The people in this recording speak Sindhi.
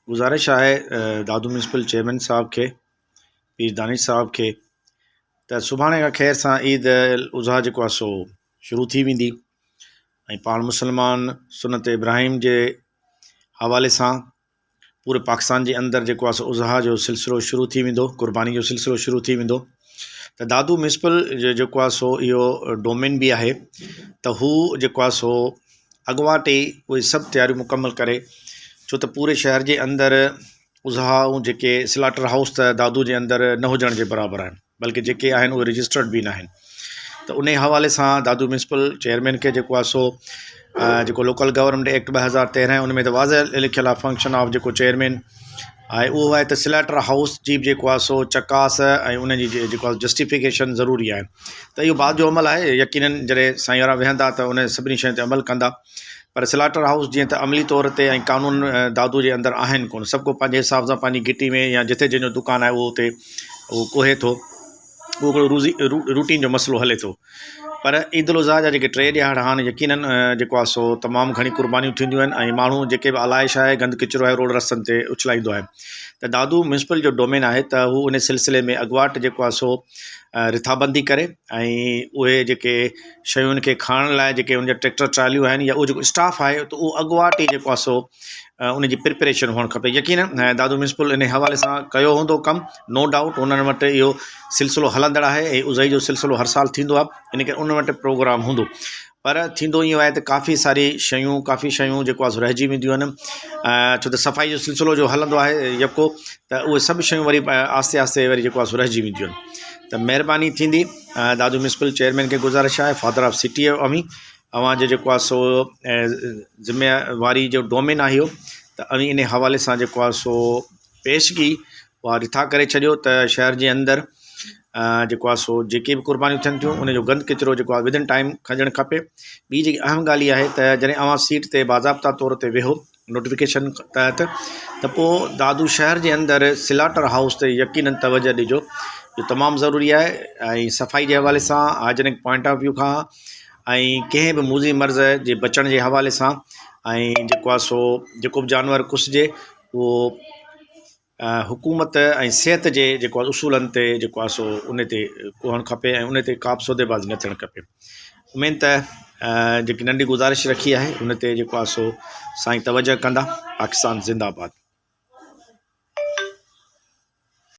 گذارش آهي دادو ميونسپل چيئرمين صاحب کي پير دانش صاحب کي ته سڀاڻي کان خير سان عيد الاضحيٰ جيڪو آهي سو شروع ٿي ويندي ۽ پاڻ مسلمان سنت ابراهيم جي حوالي سان پوري پاڪستان جي اندر جيڪو آهي سو اضحيٰ جو سلسلو شروع ٿي ويندو قرباني جو سلسلو شروع ٿي ويندو ته دادو ميونسپل جو جيڪو آهي سو اهو ڊومين به آهي ته هو جيڪو آهي سو اڳواٽ ئي اهي سڀ تياريون مڪمل ڪري ڇو ته پوري شهر جي اندر اضحيٰ جيڪي سلاٽر هائوس ته دادو جي اندر نه هجڻ جي برابر آهن بلڪه جيڪي آهن اهي رجسٽرڊ به ناهن ته انهي حوالي سان دادو ميونسپل چيئرمين کي جيڪو آهي سو جيڪو لوڪل گورنمينٽ ايڪٽ 2013 ان ۾ ته واضح لکيل آهي فنڪشن آف جيڪو چيئرمين آهي اهو آهي ته سلاٽر هائوس جي به جيڪو آهي سو چڪاس ۽ ان جي جيڪو آهي جسٽيفڪيشن ضروري آهي ته اهو بعد جو عمل آهي يقينن جڏهن سائين وارا ويهندا ته ان سڀني شين تي عمل ڪندا پر سلاٽر هائوس جيئن ته عملي طور تي ۽ قانون دادو جي اندر آهن ڪونه سڀ ڪو پنهنجي حساب سان پنهنجي گهٽي ۾ يا جتي جنهن جو دڪان آهي اهو اتي اهو ڪوهي ٿو اهو هڪڙو روزي روٽين جو مسئلو هلي ٿو پر عيد الاضحيٰ جا جيڪي ٽي ڏهاڙا آهن يقينن جيڪو آهي سو تمام گهڻي قربانيون ٿينديون آهن ۽ ماڻهو جيڪي به آلائش آهي گند ڪچرو آهي روڊ رستن تي اڇلائيندو آهي ته دادو ميونسپل جو ڊومين آهي ته هو ان سلسلي ۾ اڳواٽ جيڪو آهي سو رٿابندي ڪري ۽ اهي جيڪي شين کي کڻڻ لاء جيڪي ان جا ٽريڪٽر ٽراليون آهن يا اهو جيڪو اسٽاف آهي ته اهو اڳواٽ ئي جيڪو آهي سو ان جي پرپريشن هئڻ کپي يقينن دادو ميونسپل ان حوالي سان ڪيو هوندو ڪم نو ڊائوٽ انهن وٽ اهو سلسلو هلندڙ آهي ۽ اضحي جو سلسلو هر سال ٿيندو آهي ان ڪري انهن وٽ پروگرام هوندو پر ٿيندو ائين آهي ته ڪافي ساري شيون ڪافي شيون جيڪو آهي سو رهجي وينديون آهن ڇو ته صفائي جو سلسلو جو هلندو آهي يڪو ته اهي سڀ شيون وري آهستي آهستي وري جيڪو آهي سو رهجي وينديون آهن ته مهرباني ٿيندي دادو ميونسپل چيئرمين کي گذارش آهي فادر آف سٽي اوهين اوهان جو جيڪو آهي سو ذميواري جو ڊومين آهي اهو ته اوهين ان حوالي سان جيڪو آهي سو پيشگي اها رٿا ڪري ڇڏيو ته شهر جي اندر جيڪو آهي سو جيڪي به قربانيون ٿين ٿيون ان جو گند ڪچرو جيڪو آهي ودن ٽائيم کڄڻ کپي ٻي جيڪي اهم ڳالهه اها آهي ته جڏهن اوهان سيٽ تي باضابطا طور تي ويهو نوٽيفڪيشن تحت ته پوء دادو شهر جي اندر سلاٽر هائوس تي يقينن توجه ڏجو جو تمام ضروري آهي ۽ صفائي جي حوالي سان هائجينڪ پوائنٽ آف ويو کان ۽ ڪنهن به موذي مرض جي بچڻ جي حوالي سان ۽ جيڪو آهي سو جيڪو به جانور ڪسجي اهو حڪومت ۽ صحت جي جيڪو آهي اصولن تي جيڪو آهي سو ان تي ڪهڻ کپي ۽ ان تي ڪا به سوديبازي نه ٿيڻ کپي اميد ته جيڪي ننڍي گذارش رکي آهي ان تي جيڪو آهي سو سائين توجه ڪندا پاڪستان زنده آباد.